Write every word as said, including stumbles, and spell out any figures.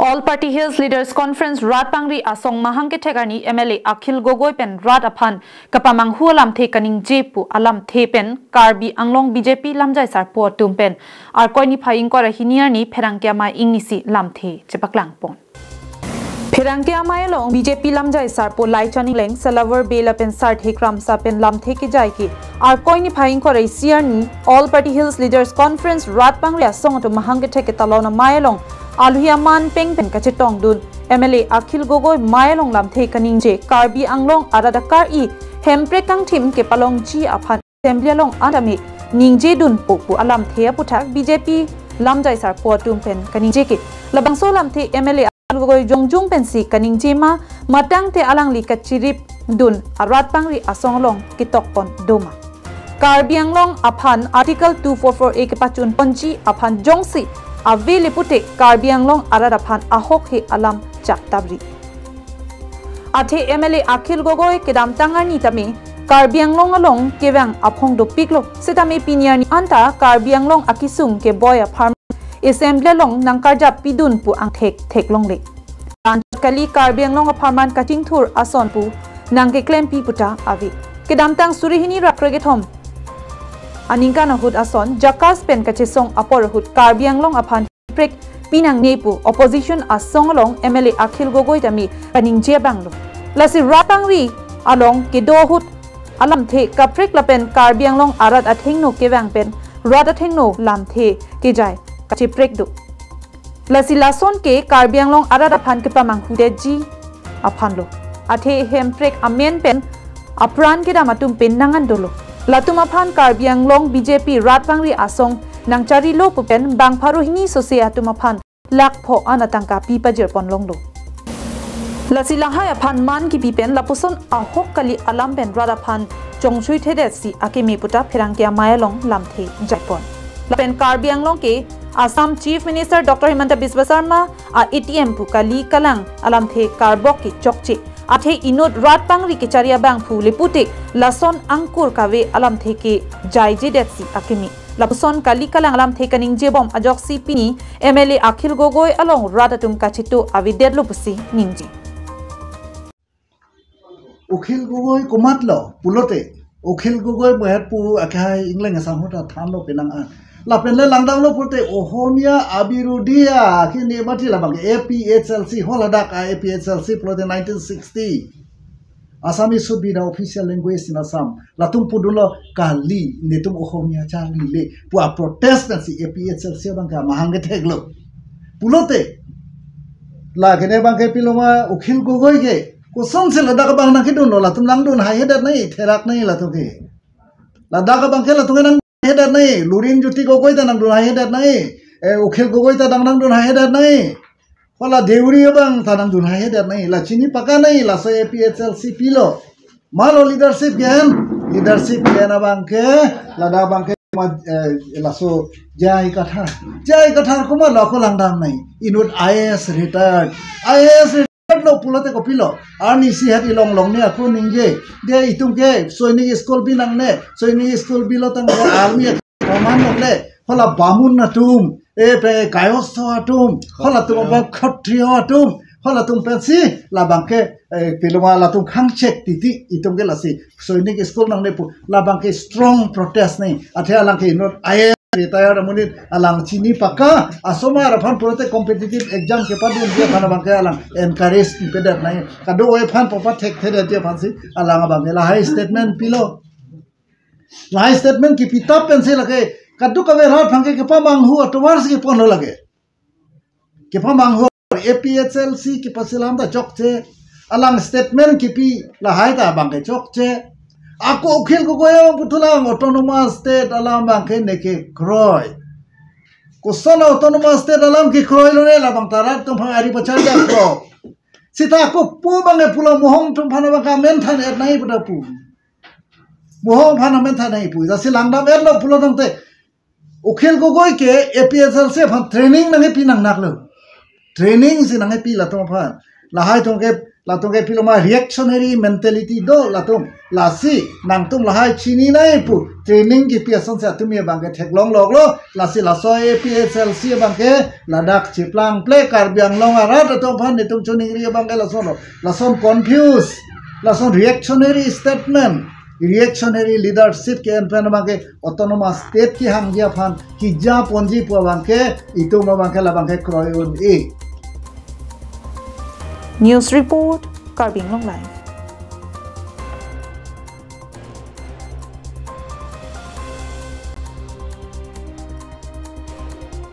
All Party Hills Leaders Conference rat pangri asong mahang kethek arni M L A Akhil Gogoi pen rat aphan kapamanghu alamthe kaningje pu alamthe pen Karbi Anglong B J P lamjai sarpo atum pen Arkoi niphai ingkoi ra hini arni pherangke amei ingnisi lamthe chepaklangpon. Pherangke amei along B J P lamjai sarpo Laichan Engleng, Salavar Bey lapen Sarthe Kramsa pen lamthe kejai ke Arkoi niphai ingkoi ra isi arni All Party Hills Leaders Conference rat pangri asong atum mahang kethek ketalon amei along alohi aman peng pen kachetongdun M L A Akhil Gogoi amei along lamthe kaningje Karbi Anglong arat akar-i hemprek kangthim kepalongji aphan Assembly along an tame ningjedun pu pu alamthe aputhak B J P lamjai sarpo atum pen kaningje ke. Labangso alamthe M L A Akhil Gogoi jongjung pensi kaningje ma, matangte alangli kachiripdun arat pangri asong along ketokpon doma. Karbi Anglong aphan Article two four four A kepachunponji aphan jongsi ave le pute Karbi Anglong arat aphan ahok he alam chak tabri. Athe M L A Akhil Gogoi kedamtang arni tame Karbi Anglong along kevang aphong dopiklo, sitame pini arni anta Karbi Anglong akesung keboi apharman Assembly along nangkarjap pidun pu angthek theklongle. Anchot kali, Karbi Anglong apharman kachingthur ason pu nangkeklempi puta ave. Kedamtang suri hini ra krekethom aningkan ahut ason JACAS pen kachesong apor ahut Karbi Anglong aphan prek pinangne pu opposition asong along M L A Akhil Gogoi tame kaningje abanglo. Lasi rat pangri along kedo ahut alamthe kaprek lapen Karbi Anglong arat athengno kevang pen rat athengno lamthe kejai kacheprek do. Lasi lason ke Karbi Anglong arat aphan kepamanghu detji aphanlo. Athe hemprek amen pen apran kedam atum pen nangan dolo. Latum aphan Karbi Anglong B J P rat pangri asong nangcharilo pu pen bang pharo hini sose atum aphan lakh pho an atangka pi pajirpon longlo. Lasi lahai aphan man kipi pen lapuson ahok kali alam pen rat aphan chongchoi thedetsi akeme puta pherangke amei along lamthe jaipon. Lapen Karbi Anglong ke Assam Chief Minister Doctor Himanta Biswa Sarma a-A T M pu kali kalang alamthe karbok ke chokche. Athe inut rat pangri kechari abangphu le pute lason angkur kave alamthe kejaijedetsi akeme. Lapuson kali kalang alamthe kaningjebom ajoksi pini M L A Akhil Gogoi along rat atum kacheto avedetlo pusi ningje. Akhil Gogoi komatlo pulote, Akhil Gogoi bohet pu akhai Engleng asang hota thanlo penang an. Lapen le langdamlo pulote Ohomia abirudia kini mati labang A P H L C, holadak A P H L C pulote nineteen sixty. Assamese should be the official language in Assam. Latum pudunlo kali, netum Ohomia charlile pu a-protest pensi A P H L C abang ke mahang ketheklo. Pulote, la kene abang ke piloma Akhil Gogoi ke, kosonsi ladak abang nangkedunlo, latum nangdun haihedet nai, therak nai latum ke. Ladak abang ke latum nang hedet nai, Lurinjyoti Gogoi ta nangdun haihedet nai, eh, Akhil Gogoi ta nang nangdun haihedet nai. Hala Deuri abang ta nangdun haihedet nai, la chini paka nai, laso A P H L C pilo. Malo leadership ke-en, leadership ke-en abang ke, ladak abang ke ma, eh, laso J I Kathar. J I Kathar komatlo ako langdam nai. Inut I A S retired. I A S retired lo pulote kopilo. Arnisi het ilong longne ako ningje. De itum ke Sainik School bi nangne. Sainik School bilo tangte army aman longle. Hala Bamun atum, e pe Kayostho atum, halatum abang Khatriya atum, halatum pensi labang ke, eh, piloma latum khangchek titi itum ke lasi Sainik School nangne pu labang ke strong protest nai. Athe alang ke inut I A S retired amonit alang chini paka asomar aphan pulote competitive exam kepadunji aphan abang ke alang encourage pedet nai. Kadokave aphan papathek thedetji aphansi alang abang ke lahai statement pilo. Lahai statement kipi tap pensi lake kadokave rat aphan ke kepamanghu atovarsi keponlo lake. Kepamanghu A P H L C kepasilam ta chokche. Alang statement kipi lahai ta abang ke chokche. Ako Akhil Gogoi abang putulang autonomous state alam abang ke nekekroi. Koson autonomous state alam kekroilo ne labang ta rat atum aphan ari pacharjaplo. Seta ako pu abang ke pulo Mohong atum aphan abang ke amen than-et nai puta pu. Mohong aphan amen than nai pu. Jasi langdam-etlo pulo tangte Akhil Gogoi ke A P H L C aphan training nangkepi nangnaklo. Training si nangkepi latum aphan. Lahai atum ke Latum ke piloma reactionary mentality do latum. Lasi nangtum lahai chini nai pu training kipi asonsi atum ye abang ke theklong loklo. Lasi laso A P H L C abang ke ladak chiplang ple Karbi Anglong arat atum aphan netum choningri abang ke lason lo. Lason confuse, lason reactionary statement, reactionary leadership ke-en pen abang ke autonomous state kehangji aphan kija ponji pu abang ke itum abang ke labang ke kroi un-e. News report, Karbi Anglong Live.